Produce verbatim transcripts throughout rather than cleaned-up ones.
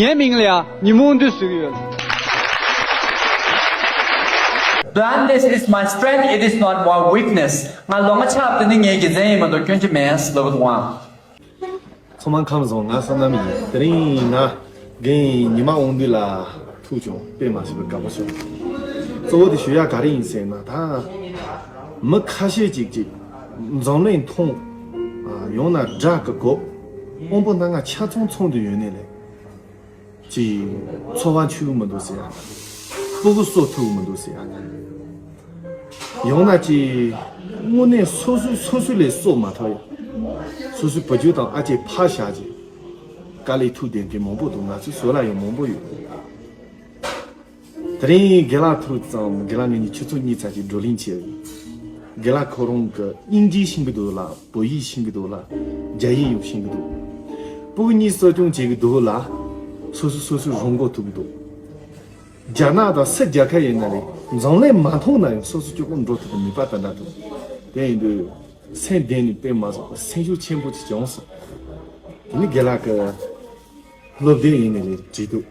ངའི་མིང་ལ་ཡང་ཉི་མ་དབང་འདུས་ཟེར་གྱི་ཡོད། Blindness is my strength, it is not my weakness. ང་ལོང་བ་ཆགས་པ་དེ་ནི་ངའི་དགེ་མཚན་ཡིན་མ་གཏོགས་སྐྱོན་ཅིག་མེད་ཟེར་ལབ་པ་དང་། ཚང་མ་ཁམས་བཟང་། ང་བསོད་ནམས་ཡིན། དེ་རིང་ང་རྒན་ཉི་མ་དབང་འདུས་ལ་ཐུག་བྱུང་། དཔེ་མ་སྲིད་པའི་དགའ་པོ་བྱུང་། གཙོ་བོ་དེ་ཞུ་ཡ་ག་རེ་ཡིན་ཟེར་ན། ད་མི་ཁ་ཤས་ཅིག་ཅིག་འཛམ་གླིང་མཐོང་། ཨ། ཡང་ན་སྒྲ་གི་གོ། དབང་པོ་སྣ་ལྔ་ཆ་ཚང་ཚང་དུ་ཡོད་ནས་ལས། ཅིག་འཚོ་བ་འཆུག་མི་འདུག་ཟེར་ཡ། སྤུ་གུ་གསོ་ཐུབ་མི་འདུག་ཟེར་ཡ། ཡང་ན་ཅིག་དངོས་གནས་སོ་སོས་སོ་སོ་ལས་གསོ་མ་ཐུབ་ཡ། སོ་སོའི་བུ་རྒྱུད་དང་ཨ་ཅེ་ཕར་བཞག་ཅིག་དཀའ་ལས་ཐུག་བསྡད་མཁན་མང་པོ་འདུག། ང་ཚོའི་བཟོ་ལ་ཡང་མང་པོ་ཡོད། དེ་རིང་རྒན་ལགས་ཐུག་ཙང་རྒན་ལགས་ངེད་གཉིས་ཆུ་ཚོད་གཉིས་ཙམ་ཅིག་བགྲོ་གླེང་བྱས་ཡོད། རྒན་ལགས་ཁོ་རང་གི་དབྱིན་ཇི་ཤེས་ཀྱི་འདུག་ལ། བོད་ཡིག་ཤེས་ཀྱི་འདུག་ལ། རྒྱ་ཡིག་ཡང་ཤེས་ཀྱི་འདུག། སྤུ་གུ་གཉིས་གསོ་སྐྱོང་བྱེད་ཀྱི་འདུག་ལ། སོ་སོ་སོ་སོའི་རང་མགོ་ཐུག་གི་འདུག། རྒྱ་ནག་དང་སུ་རྒྱལ་ཁབ་ཡིན་ན་རེད། འཛམ་གླིང་མ་མཐོང་ན་ཡང་སོ་སོ་སྐྱོ་པོ་འགྲོ་ཐུབ་པའི་ནུས་པ་དེ་འདྲ་འདུག། དེ་ཡིན་དུས་སེམས་གཏིང་ནས་དཔེ་མ་བཟང་པ་སེམས་ཤུགས་ཆེན་པོ་ཅིག་བྱུང་སོང་། དེ་ནི་རྒན་ལགས་ཀྱི་སློབ་དེབ་ཡིན་ནའི་རེད། བྲིས་འདུག།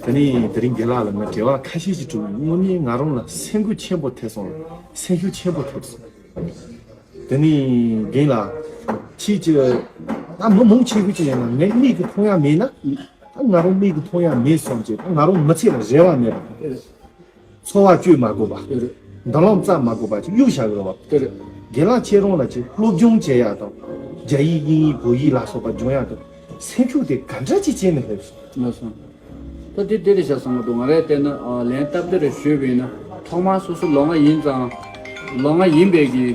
དེ་ནས་དེ་རིང་རྒན་ལགས་ལ་ང་དྲི་བ་ཁ་ཤས་ཤིག་དྲིས། དངོས་གནས་ང་རང་ལ་སེམས་འགུལ་ཆེན་པོ་ཐེབས་སོང་། སེམས་ཤུགས་ཆེན་པོ་ཐེབས་སོང་། དེ་ནས་རྒན་ལགས། ཁྱེད་ཀྱིས་ད་མི་མང་ཆེ་ཤོས་ཅིག་ཡིན་ན་ངའི་མིག་གིས་མཐོང་ཡ་མེད་ན། ད་ང་རང་མིག་གིས་མཐོང་ཡ་མེད་བསམ་བྱས། ད་ང་རང་མི་ཚེ་ལ་རེ་བ་མེད་པ། འཚོ་བ་སྤྱོད་མ་དགོས་པ། དེ་རེད། མདུན་ལམ་བཙལ་མ་དགོས་པ་ཅིག་གཡུག་བཞག་གི་རེད་བ། དེ་རེད། རྒན་ལགས་ཁྱེད་རང་ལ་ཅིག་སློབ་སྦྱོང་བྱེད་ཡ་དང་། རྒྱ་ཡིག་དབྱིན་ཡིག་བོད་ཡིག་ལ་སོགས་པ་སྦྱོང་ཡ་དང་། སེམས་ཤུགས་དེ་ག་འདྲ་ཅིག་བྱས་ནས་སླེབས་སོང་། ལགས་སོ། ད་དེ་འདི་རེད་ཤག་བསམ་གི་འདུག། ང་རས་བལྟས་ན། ཨ། ལན་སྟབས་བདེ་རེ་ཞུས་པ་ཡིན་ན། ཐོག་མར་སོ་སོ་ལོང་བ་ཡིན་ཙང་། ལོང་བ་ཡིན་པའི་གི།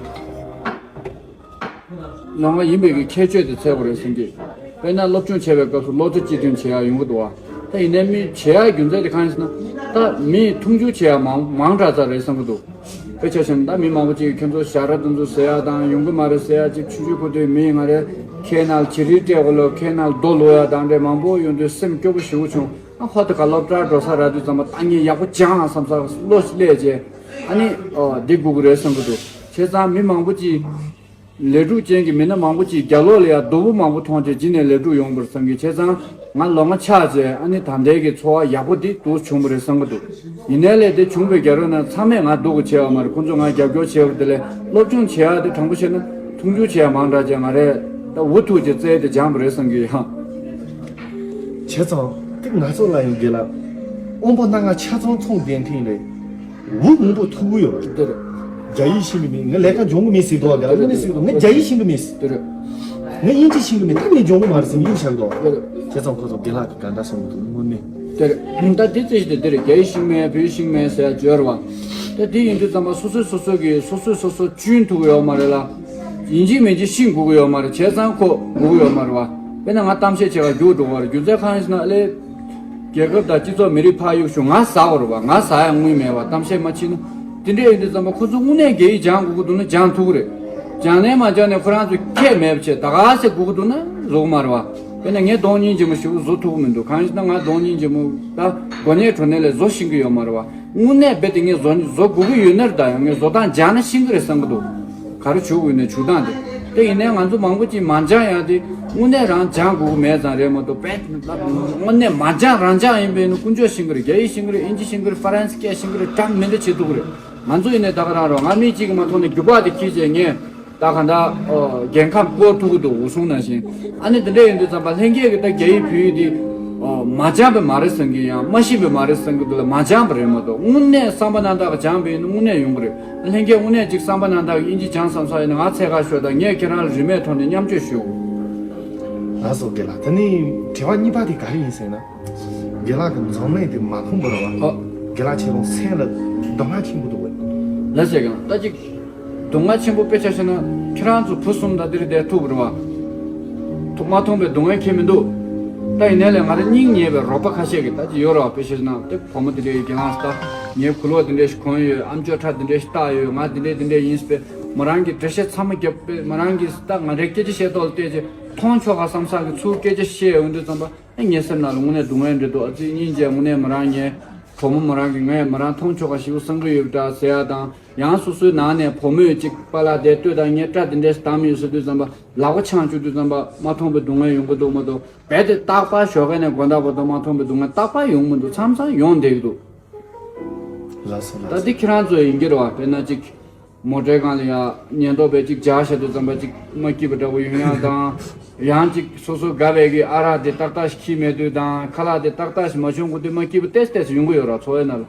ལོང་བ་ཡིན་པའི་གི་ཁྱད་ཆོས་དེ་འཚོལ་དགོས་རེད་བསམ་གི། དཔེར་ན་སློབ་སྦྱོང་བྱེད་པའི་སྐབས་སུ་བློ་རྩེ་གཅིག་མཐུན་བྱེད་ཡ་ཡོང་གི་འདུག་བ། ད་ཡིན་ནའི་མི་བྱེད་ཡ་རྒྱུ་མཚན་དེ་གང་ཡིན་ཟེར་ན། ད་མི་མཐོང་ཆུང་བྱེད་ཡ་མང་མང་དྲགས་ཚར་རེད་བསམ་གི་འདུག། དཔེ་ཆ་བཞག་ན་ད་མི་མང་པོ་ཅིག་གིས་ཁྱོད་ཚོ་ཞ་ར་དེ་ཚོ་ཟེར་ཡ་དང་། ཡོང་གི་མ་རེད་ཟེར་ཡ་ཅིག། ཆུང་ཆུང་ཁུ་དུས་མི་ང་རེ་ཁའི་ནང་ལ་བྱི་རིལ་སྤྲད་དགོས་ལོ། ཁའི་ནང་ལ་རྡོ་བླུགས་ཡ་དང་འདྲ་མང་པོ་ཡོང་དུས་སེམས་སྐྱོ་པོ་ཞེ་པོ་བྱུང་། ཨ། ཧོ། ད་ག་སློབ་གྲྭར་འགྲོ་ས་རག་དུས་ཙམ་པ་ད་ངས་ཡག་པོ་སྦྱངས་བསམ་ས་བློ་སླེབས་བྱས། ཨ་ནི། ཨོ། འདི་དགོས་ཀྱི་རེད་བསམ་གྱི་འདུག། བྱས་ཙང་མི་མང་པོ་ཅིག། ལས་འགྲུབ་ཅན་གྱི་མི་སྣ་མང་པོ་ཅིག་རྒྱ་ལོག་ལ་ཡ་རྡོ་བུ་མང་པོ་མཐོང་བྱས་རྗེས་ནས་ལས་འགྲུབ་ཡོང་བར་བསམ་གྱི། བྱས་ཙང་ང་ལོང་བ་ཆགས་བྱས། ཨ་ནི་ད་ལྟའི་གི་འཚོ་བ་ཡག་པོ་འདི་འདུག་བྱུང་བ་རེད་བསམ་གྱི་འདུག། ཡིན་ནའི་ལས་དེ་བྱུང་བའི་རྒྱ་རོ་ན་ཚང་མས་ང་སྡུག་གི་བྱས་པ་མ་རེད། ཁོང་ཚོས་ང་རྒྱབ་སྐྱོར་བྱས་པ་དེ་ལས། སློབ་སྦྱོང་བྱེད་ཡ་དེ་དྲང་པོ་བཤད་ན་མཐོང་ཆུང་བྱེད་ཡ་མང་དྲགས་བྱས། ང་རས་ད་འུ་ཐུག་བྱས་རྩལ་དེ་སྦྱངས་པ་རེད་བསམ་གྱི་ཡང་། བྱས་ཙང་དེ་ང་ཚོ་ལ་ཡང་རྒན་ལགས་དབང་པོ་སྣ་ལྔ་ཆ་ཚང་ཚང་ལྡན་མཁན་རེད། འུ་མང་པོ་ཐུག་གི་ཡོད་རེད། དེ་རེད། རྒྱ་ཡིག་ཤེས་ཀྱི་མེད། ངས་ལས་ཀ་སྦྱོང་གི་མེད་ཟེར་འདུག་ག། རྒན་ལགས་དངོས་གནས་ཟེར་གྱི་འདུག། ངས་རྒྱ་ཡིག་ཤེས་ཀྱི་མེད། དེ་རེད། ངས་དབྱིན་ཇི་ཤེས་ཀྱི་མེད། ད་ངས་སྦྱོང་གི་མ་རེད་ཟེར་གཡུག་བཞག་གི་འདུག། དེ་རེད། བྱས་ཙང་ཁོ་ཚོ་རྒན་ལགས་ཀྱིས་ག་འདྲ་གསུང་གི་འདུག། དངོས་གནས། དེ་རེད། ད་དེ་རྩིས་གཞི་དེ་དེ་རེད། རྒྱ་ཡིག་ཤེས་ཀྱི་མེད། བོད་ཡིག་ཤེས་ཀྱི་མེད་ཟེར་ཡ་ཅིག་ཡོད་རེད་བ། ད་དེ་ཡིན་དུས་ཙམ་པ་སོ་སོས་སོ་སོ་གིས་སོ་སོས་སོ་སོ་སྐྱོན་ཐུག་གི་ཡོད་མ་རེད་ལ། ཡིན་གཅིག་མིན་གཅིག་ཤེས་དགོས་ཀྱི་ཡོད་མ་རེད། བྱས་ཙང་ཁོ་དགོས་ཀྱི་ཡོད་མ་རེད་བ། དཔེར་ན་ང་གཏམ་བཤད་བྱེད་གར་རྒྱུགས་འགྲོ་གི་རེད། རྒྱུ་མཚན་གང་ཡིན་ཟེར་ན། ཨ་ལས། རྒྱལ་ཁབ་དང་སྤྱི་ཚོགས་མི་རིགས་ཕར་གཡུག་ཞོག། ང་ཟ་བ་རེད་བ། ང་ཟ་ཡ་དངུལ་མེད་བ། གཏམ་བཤད་མ་བྱེད་ན། དེ་འདྲ་ཡིན་དུས་ཙམ་པ་ཁོ་ཚོ་དངོས་གནས་རྒྱ་ཡིག་སྦྱང་དགོས་ཀྱི་འདུག་ན་སྦྱང་ཐུབ་ཀྱི་རེད། སྦྱང་ནའི་མ་སྦྱང་ནའི་ཁོ་རང་ཚོ་ཁྱད་མེད་པ་བྱས། ད་ག་ཟེ་དགོས་ཀྱི་འདུག་ན་བཟོ་གི་མ་རེད་བ། དཔེར་ན་ངས་གདོང་སྙིང་རྗེ་མོ་ཞེ་པོ་བཟོ་ཐུབ་ཀྱི་མི་འདུག། གང་ཡིན་ཟེར་ན་ང་གདོང་སྙིང་རྗེ་མོ་ད་གོ་གནས་དྲུང་ནས་ལས་བཟོ་ཤེས་ཀྱི་ཡོད་མ་རེད་བ། དངོས་གནས་རྦད་དེ་ངས་བཟོ་བཟོ་དགོས་ཀྱི་ཡོད་ནི་རེད། ད་ཡང་ངས་བཟོ་སྟངས་སྦྱངས་ན་ཤེས་ཀྱི་རེད་བསམ་གྱི་འདུག། ག་རེ་བྱུག་དགོས་ནས་བྱུག་སྟངས་དེ། དེ་ཡིན་ནའི་ང་ཚོ་མང་པོ་ཅིག་མ་སྦྱངས་ཡ་དེ་དངོས་གནས་རང་སྦྱང་དགོས་ཀྱི་མེད་ཙང་རེད་མ་གཏོགས། དཔེ་དངོས་གནས་མ་སྦྱངས་རང་སྦྱངས་ཡིན་པས་ན་ཀུན་སྤྱོད་ཤེས་ཀྱི་རེད། རྒྱ་ཡིག་ཤེས་ཀྱི་རེད། དབྱིན་ཇི་ཤེས་ཀྱི་རེད། ཧྥ་རན་སི་སྐད་ཤེས་ཀྱི་རེད། འདྲ་མི་འདྲ་བྱེད་ཐུབ་ཀྱི་རེད། ང་ཚོ་ཡིན་ནའི་ད་ག་རང་རོགས། ང་མི་གཅིག་གིས་མ་མཐོང་ནས་རྒྱུག་པ་དེ་འཁྱེར་བྱས་ངས། ད་ག་འདྲ། ཨོ། རྒྱལ་ཁམས་བསྐོར་ཐུབ་ཀྱི་འདུག། འུ་སྲུང་ནང་བཞིན། ཨ་ནི་དེ་འདྲ་ཡིན་དུས་ཙམ་པ་ལྷན་རྒྱས་ཀྱིས་ད་རྒྱ་ཡིག་བོད་ཡིག་འདི། ཨོ། མ་སྦྱངས་པ་མ་རེད་བསམ་གྱི། ཡང་མ་ཤེས་པ་མ་རེད་བསམ་གྱི་འདུག་ལ། མ་སྦྱངས་པ་རེད་མ་གཏོགས། དངོས་གནས་བསམ་པ་རྣམ་དག་གིས་སྦྱངས་པ་ཡིན་ན་དངོས་གནས་ཡོང་གི་རེད། ལྷན་རྒྱས་དངོས་གནས་ཅིག་བསམ་པ་རྣམ་དག་གིས་དབྱིན་ཇི་སྦྱངས་བསམ་ས་ཡིན་ན་ང་འཚོལ་ག་ཤོག་དང་། ངས་ཁྱེད་རང་ལ་རིན་མེད་ཐོག་ནས་མཉམ་སྤྱོད་ཞུ། ལགས་སོ་རྒན་ལགས། དེ་ནས་དྲི་བ་གཉིས་པ་དེ་ག་རེ་ཡིན་ཟེར་ན། རྒན་ལགས་ཀྱིས་འཛམ་གླིང་དེ་མ་མཐོང་བ་རེད་བ། ཨ། རྒན་ལགས་ཁྱེད་རང་སེམས་ལ་གདམས་ངག་ཆེན་པོ་འདུག་བས། ལགས་སོ་རྒན་ལགས། ད་ཅིག་གདམས་ངག་ཆེན་པོ་དཔེ་ཆ་བཞག་ན་ཁྱེད་རང་ཚོ་བུ་གསུམ་ད་འདིར་བསྡད་ཐུབ་རེད་བ། ཐུབ་མ་ཐུབ་པའི་སྡུག་བསྔལ་ཁྱད་མི་འདུག། ད་ཡིན་ནའི་ལས་ང་རང་སྙིང་ཉེ་བའི་རོགས་པ་ཁ་ཤས་ཀྱིས་ད་ཅིག་ཡོད་རེད་བ། དཔེ་བཞག་ན་དེ་བུ་མོ་དེ་འདྲའི་རྒན་ལགས་སུ་ད་ངའི་གོས་ལོག་དེ་འདྲས་ཞིག་གོན་ཡོད། ཨམ་ཅོག་ཁྲ་དེ་འདྲས་ཞིག་བཏགས་ཡོད། ང་དེ་འདྲས་དེ་འདྲས་ཡིན་ཟེར་བས། མོ་རང་གིས་འགྲེལ་བཤད་ཚང་མ་བརྒྱབ་པས། མོ་རང་གིས་ད་ང་རའི་སྐད་ཆ་བཤད་ཐོག་ལ་བལྟས་རྗེས་མཐོང་ཆོག་ག་བསམ་ས་གི་ཚུར་སྐད་ཆ་བཤད་ཡོང་དུས་ཙམ་པ། ངའི་སེམས་ནང་ལ་དངོས་གནས་སྡུག་བསྔལ་འདྲ་འདུག། ཨ་ཙི་སྙིང་རྗེ། དངོས་གནས་མོ་རང་ངའི་ བུ་མོ་མོ་རང་གིས་ངས་མོ་རང་མཐོང་ཆོག་པ་ཞིག་བསམ་གྱི་ཡོད་པ་འདྲ་ཟེར་ཡ་དང་། ཡང་སོ་སོའི་ནང་ནས་བུ་མོས་ཅིག་པཱ་ལགས་དེ་ལྟོས་དང་། ངས་སྐྲ་དེ་འདྲས་བཏང་མི་ཡོད་ཟེར་དུས་ཙམ་པ། ལག་པ་འཆང་བཅུག་དུས་ཙམ་པ་མ་མཐོང་པའི་སྡུག་བསྔལ་ཡོང་གི་འདུག་མ་གཏོགས། རྦད་དེ་རྟག་པར་ཞོགས་ཀས་ནས་དགོང་དག་བར་དུ་མ་མཐོང་པའི་སྡུག་བསྔལ་རྟག་པར་ཡོང་མི་འདུག་མཚམས་མཚམས་ཡོང་བསྡད་ཀྱི་འདུག་ལགས་སོ། ད་ལགས་སོ། འདི་ཁྱེད་རང་ཚོ་ཡིན་གྱི་རེད་བ། དཔེར་ན་ཅིག་མོ་ཊའི་སྒང་ལ་ཡ་ཉེན་རྟོག་པས་ཅིག་འཇགས་བཞག་དུས་ཙམ་པ་ཅིག་མ་སྐྱིད་པ་འདྲ་བོ་ཡོང་ཡ་དང་། ཡང་ཅིག་སོ་སོ་དགའ་བའི་གི་ཨ་རག་དེ་ཏག་ཏག་ཞིག་འཁྱེར་མེད་དུས་དང་། ཁ་ལག་དེ་ཏག་ཏག་ཞིག་མ་བྱུང་དགོས་དུས་མ་སྐྱིད་པ་ཏོག་ཙམ་ཏོག་ཙམ་ཡོང་གི་ཡོད་ར། འཚོ་བའི་ནང་ལ།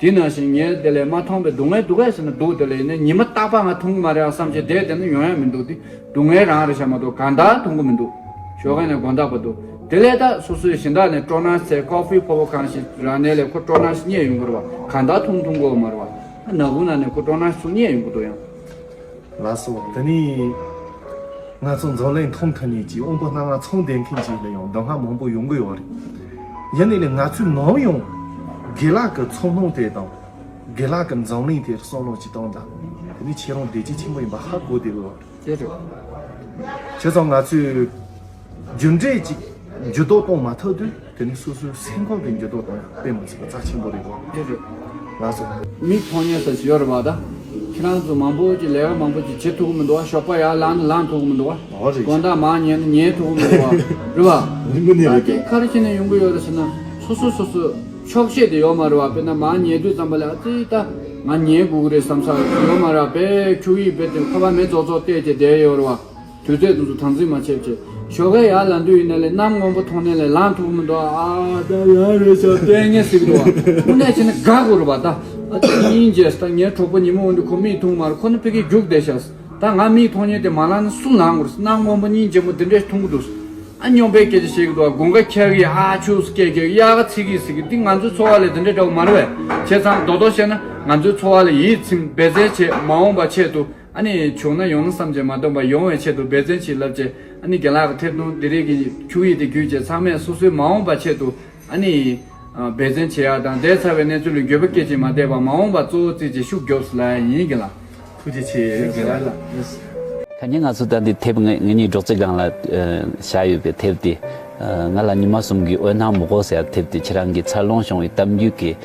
དེ་ནང་བཞིན་ངས་དེ་ལས་མ་མཐོང་པའི་སྡུག་བསྔལ་འདུག་གས་ཟེར་ན་འདུག་དེ་ལས་ཡིན་ན་ཉི་མ་རྟག་པར་ང་མཐོང་གི་མ་རེད་བསམ་བྱས་བསྡད་བསྡད་ན་ཡོང་ཡ་མི་འདུག་དེ་སྡུག་བསྔལ་རང་རེད་ཤག་མ་གཏོགས་གང་ལྟར་མཐོང་གི་མི་འདུག་ཞོགས་ཀས་ནས་དགོང་དག་བར་དུ། དེ་ལས་ད་སོ་སོའི་གཞན་དག་ནས་སྤྲོ་སྣང་ཟེར། ཀོ་ཧྥི་ཕོར་པ་གང་ཞིག་རག་ནའི་ལས་ཁོ་སྤྲོ་སྣང་ཞིག་རྙེད་ཡོང་གི་རེད་བ། གང་ལྟར་འཐུང་འཐུང་དགོས་མ་རེད་བ། ནག་ཁུང་ནང་ནས་ཁོ་སྤྲོ་སྣང་ཞིག་རྙེད་ཡོང་གི་འདུག་ཡང་། ལགས་སོ། དེ་ནས་ང་ཚོ་འཛམ་གླིང་མཐོང་ཐུབ་མཁན་གྱི་དབང་པོ་སྣ་ལྔ་ཚང་ལྡན་མཁན་ཅིག་ལ་ཡང་སྡུག་བསྔལ་མང་པོ་ཡོང་གི་ཡོད་རེད། ཡིན་ནའི་ལས་ང་ཚོས་ནམ་ཡང་དགེ་ལགས་ཀྱི་ཚོར་སྣང་དེ་དང་། དགེ་ལགས་ཀྱི་འཛམ་གླིང་དེར་བསམ་བློ་ཅིག་བཏང་དང་། དེ་ནས་ཁྱེད་རང་བདེ་སྐྱིད་ཆེན་པོ་ཡིན་པ་ཧ་གོ་བསྡད་ཡོད་རེད། དེ་རེད། བྱས་ཙང་ང་ཚོས་རྒྱུ་འབྲས་ཅིག་འགྱུར་ལྡོག་གཏོང་མ་ཐུབ་དུས། དེ་ནི་སོ་སོའི་སེམས་ཁམས་ཀྱི་འགྱུར་ལྡོག་དང་དཔེ་མི་སྲིད་པ་རྩ་ཆེན་པོ་རེད་གོ། དེ་རེད། ལགས་སོ། མིག་མཐོང་མཁན་ཟེར་ཞིག་ཡོད་རེད་པ། ད་ཁྱེད་རང་ཚོ་མང་པོ་ཅིག་ལས་ཀ་མང་པོ་ཅིག་བྱེད་ཐུབ་ཀྱི་མི་འདུག་བ། ཞོགས་པ་ཡར་ལངས་ན་ལངས་ཐུབ་ཀྱི་མི་འདུག་བ། འོ་རེད། དགོང་དག་མར་ཉལ་ན་ཉལ་ཐུབ་ཀྱི་མི་འདུག་བ། རེད་པ། དངོས་གནས་རེད། ད་དེ་ག་རེ་བྱས་ནས་ཡོང་གི་ཡོད་རེད་ཟེར་ན། སོ་སོ་སོ་སོ་ཆོག་ཤེས་དེ་ཡོད་མ་རེད་བ། དཔེར་ན་མར་ཉལ་དུས་ཙམ་པ་ལ། ཨ་ཙི། ད་ང་ཉལ་དགོས་ཀྱི་རེད་བསམ་ས་ཡོད་མ་རེད་བ། དཔེ་ཁྱུག་ཡིག་དཔེ་དེ་ཁ་པར་མེ་ཙོག་ཙོག་བལྟས་བྱས་བསྡད་ཡོད་རེད་བ། དུས་ཚོད་དེ་ཚོ་དམ་འཛིན་མ་བྱས་བྱས། ཞོགས་ཀས་ཡར་ལངས་དུས་ཡིན་ན་ལས་གནམ་སྔོན་པོ་མཐོང་ནས་ལས་ལངས་ཐུབ་ཀྱི་མི་འདུག་ཨ། ད་ཡག་རེད་ཤག་ལྟས་ངན་ཟེར་གྱི་འདུག་བ། དངོས་གནས་བྱས་ན་དགའ་དགོས་རེད་པ། ད་ཨ་ཙི་སྙིང་རྗེ། ད་ངའི་གྲོགས་པོ་ཉིན་མོ་འོན་ཏེ་ཁོ་མིག་མཐོང་མ་རེད། ཁོ་ནི་ཕ་གིར་རྒྱུགས་བསྡད་ཤག་ད་ང་མིག་མཐོང་མཁན་དེ་མ་ལངས་ན་སུ་ལངས་དགོས་རེད། གནམ་སྔོན་པོ་སྙིང་རྗེ་མོ་འདི་འདྲས་མཐོང་གི་འདུག་ཨ་སྨྱོན་པའི་སྐད་ཆ་བཤད་ཀྱི་འདུག་བ། དགུན་ཁ་འཁྱག་གི། ཨ་ཆུ་སྐད་རྒྱག་གི། དབྱར་ཁ་ཚིག་གི་ཟེར་གི། འདི་ང་ཚོའི་འཚོ་བ་ལ་དེ་འདྲས་འདྲ་བོ་མ་རེད་པས། བྱས་ཙང་རྡོག་རྡོག་བཤད་ན། ང་ཚོའི་འཚོ་བ་ལ་ཡིད་ཚིམ། འབད་བརྩོན་བྱེད། མ་འོངས་པ་ཆེད་དུ། ཨ་ནི་བྱུང་ན་ཡོང་ན་བསམ་བྱས་མ་བཏང་བར་ཡོང་བའི་ཆེད་དུ་འབད་བརྩོན་བྱེད་ལབ་བྱས། ཨ་ནི་རྒན་ལགས་ཀྱི་ཐེབས་ཐུང་འདི་རིགས་ཀྱི་ཁྱུག་ཡིག་དེ་བརྒྱུད་བྱས། ཚང་མས་སོ་སོའི་མ་འོངས་པ་ཆེད་དུ་ཨ་ནི་འབད་བརྩོན་བྱེད་ཡག་དང་། འདས་ཚར་བའི་གནས་ཚུལ་ལ་འགྱོད་པ་སྐྱེ་བྱས་མ་བསྡད་པར། མ་འོངས་པ་གཙོ་བོ་བརྩིས་བྱས་ཤུགས་རྒྱོབས་ལབ་ཡག་ཡིན། རྒན་ལགས། ཐུགས་རྗེ་ཆེ། རྒན་ལགས། ཁ་ཉིན་ང་ཚོ་ད་འདི་ཐེབས། ངེད་གཉིས་འབྲོག་རྩེ་སྒང་ལ་བཞག་ཡོད་པའི་ཐེབས་དེ། ང་ལ་ཉི་མ་གསུམ་གྱི་འོད་སྣང་མི་དགོས་ཟེར་ཡག་ཐེབས་དེ། ཁྱེད་རང་གི་འཚར་ལོངས་བྱུང་བའི་གཏམ་རྒྱུད་ཀྱི་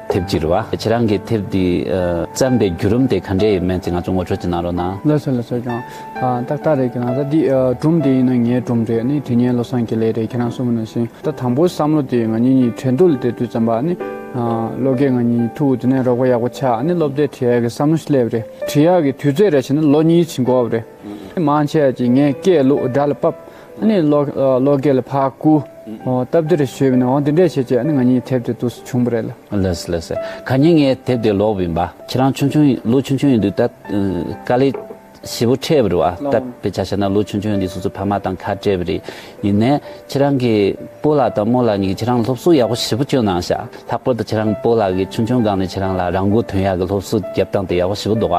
ཐེབས་ཅིག་རེད་བ། ཁྱེད་རང་གི་ཐེབས་འདི་བརྩམས་པའི་བརྒྱུད་རིམ་དེ་ག་འདྲས་ཡིན་མིན་དེ་ང་ཚོ་ངོ་སྤྲོད་ཅིག་གནང་རོགས་གནང་། ལགས་སོ། ལགས་སོ། ཀྱང་ཏག་ཏག་རེད། ཀྱང་ད་འདི་སྒྲུང་འདི་ཡིན་ན་ངའི་སྒྲུང་རེད། ནི་དེ་ཉིད་བློ་བཟང་དགེ་ལེགས་རེད། ཁྱེད་རང་གསུངས་པ་ནང་བཞིན། ད་དང་པོའི་བསམ་བློ་དེ་ང་གཉིས་གཉིས་ཁྲིན་ཏུའུ་ལ་བསྡད་དུས་ཙམ་པ། ནི་སློབ་དགེ་ང་གཉིས་ཐུག་དེ་ནས་རོགས་པ་ཡག་པོ་ཆགས། ནི་སློབ་དེབ་བྲིས་ཡག་གི་བསམ་བློ་ཞིག་སླེབས་རེད། བྲིས་ཡག་གི་དུས་ཚོད་རེ་བྱས་ན་ལོ་གཉིས་ཕྱིན་དགོས་པ་རེད། མང་ཆེ་བ་ཅིག་ངས་སྐད་བླུགས། སྒྲ་ལ་ཕབ། ཨ་ནི་སློབ་སློབ་དགེ་ལ་ཕར་བསྐུར། ཨོ། སྟབས་བདེ་རེ་ཞུས་པ་ནས། འོ། འདི་འདྲས་བྱས་བྱས་ཨ་ནི་ང་གཉིས་ཐེབས་དེ་འདུག་སེ་བྱུང་བ་རེད་ལ། ལགས་སོ། ལགས་སོ། ཁ་ཉིན་ངས་ཐེབས་དེ་ཀློག་པ་ཡིན་པ། ཁྱེད་རང་ཆུང་ཆུང་ཡིན། ལོ་ཆུང་ཆུང་ཡིན་དུས་ད་དཀའ་ལས་ཞེ་པོ་འཕྲད་པ་རེད་བ། ད་དཔེ་ཆ་བཞག་ན་ལོ་ཆུང་ཆུང་ཡིན་དུས་སོ་སོའི་ཕ་མ་དང་ཁ་བྲལ་བ་རེད། ཡིན་ནའི་ཁྱེད་རང་གི་སྤོ་ལགས་དང་རྨོ་ལགས་གཉིས་ཀྱིས་ཁྱེད་རང་ལ་སློབ་གསོ་ཡག་པོ་ཞེ་པོ་བསྐྱོན་གནང་ཤག་ལྷག་པར་དུ་ཁྱེད་རང་སྤོ་ལགས་ཀྱིས་ཆུང་ཆུང་སྒང་ནས་ཁྱེད་རང་ལ་རང་མགོ་ཐོན་ཡག་གི་སློབ་གསོ་བརྒྱབ་སྟངས་དེ་ཡག་པོ་ཞེ་པོ་འདུག་ག་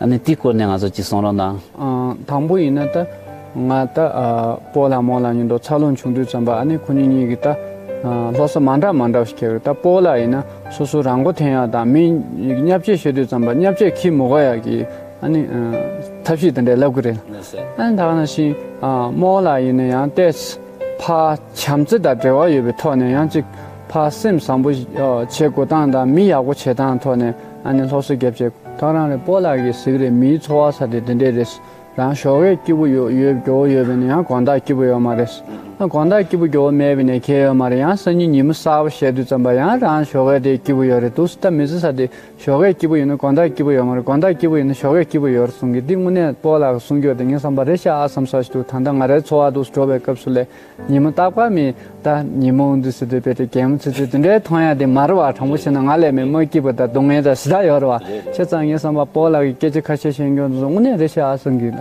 ཨ་ནི་དེའི་སྐོར་ནས་ང་ཚོ་ཅིག་གསུང་རོགས་གནང་། ཨ། དང་པོ་ཡིན་ན་ད་ང་ད་ཨ་སྤོ་ལགས་རྨོ་ལགས་གཉིས་དང་འཚར་ལོངས་བྱུང་དུས་ཙམ་པ། ཨ་ནི་ཁོ་གཉིས་གཉིས་ཀྱིས་ད་ཨ་སློབ་གསོ་མ་འདྲ་མ་འདྲ་བ་ཞིག་བསྐྱལ་རེད། ད་སྤོ་ལགས་ཡིན་ན་སོ་སོ་རང་མགོ་ཐོན་ཡག་དང་། མི་བརྙས་བཅོས་བྱེད་དུས་ཙམ་པ་བརྙས་བཅོས་ཁྱེར་མི་དགོས་ཡག་གི་ཨ་ནི་ཨ་ཐབས་ཤེས་དེ་འདྲ་ལབ་ཀྱི་རེད། ཨ་ནི་ད་ག་ནང་བཞིན་ཨ་རྨོ་ལགས་ཡིན་ན་ཡང་ཏོག་ཙམ་ཕར་བྱམས་བརྩེ་དང་འབྲེལ་བ་ཡོད་པའི་ཐོག་ནས། ཡང་ཅིག་ཕར་སེམས་བཟང་པོ་བྱེད་དགོས་སྟངས་དང་། མི་ཡག་པོ་བྱེད་སྟངས་ཐོག་ནས་ཨ་ནི་སློབ་གསོ་བརྒྱབ་བྱས། ད་རང་རེད། སྤོ་ལགས་ཀྱིས་ཟེར་གི་རེད། མིའི་འཚོ་བ་ཟེར་དེ་འདི་འདྲས་རེད། རང་ཞོགས་ཀས་སྐྱིད་པོ་ཡོད་ཡོད་མགྱོགས་པོ་ཡོད་པ་ཡིན་ན་ཡང་དགོང་དག་སྐྱིད་པོ་ཡོད་མ་རེད། ཨ་དགོང་དག་སྐྱིད་པོ་མགྱོགས་པོ་མེད་པ་ཡིན་ན་ཁྱད་ཡོད་མ་རེད། ཡང་སང་ཉིན་ཉི་མ་གསར་པ་ཤར་དུས་ཙམ་པ་ཡང་རང་ཞོགས་ཀས་དེ་སྐྱིད་པོ་ཡོད་རེད་འདུག་སེ། ད་མི་ཚེ་ཟེར་དེ་ཞོགས་ཀས་སྐྱིད་པོ་ཡོད་ན་དགོང་དག་སྐྱིད་པོ་ཡོད་མ་རེད། དགོང་དག་སྐྱིད་པོ་ཡོད་ན་ཞོགས་ཀས་སྐྱིད་པོ་ཡོད་རེད་གསུང་གི། འདི་དངོས་གནས་སྤོ་ལགས་ཀྱི་གསུང་སྐྱོར་དེ་ངས་བསམ་པ་རེད་ཤག་ཨ་བསམ་ས་ཞིག་འདུག་ད་ལྟ་ང་རའི་འཚོ་བ་འདུག་སེ་འགྲོ་བའི་སྐབས་སུ་ལས། ཉི་མ་རྟག་པར་མི་ད་ཉིན་མོ་འདི་ཟེར་དུས་དཔེ་དེ་གད་མོ་ཚིག་ཚིག་དེ་འདྲའི་མཐོང་ཡ་དེ་མ་རེད་བ། དྲང་པོ་བཤད་ན་ང་ལས་མི་མ་སྐྱིད་པ་དང་སྡུག་བསྔལ་དང་ཞེ་དྲག་ཡོད་རེད་བ། བྱས་ཙང་ངས་བསམ་པ་སྤོ་ལགས་ཀྱིས་སྐད་ཆ་ཁ་ཤས་བཤད་མཁན་དེ་ཚོ་དངོས་གནས་རེད་ཤག་ཨ་བསམ་གི་ལ།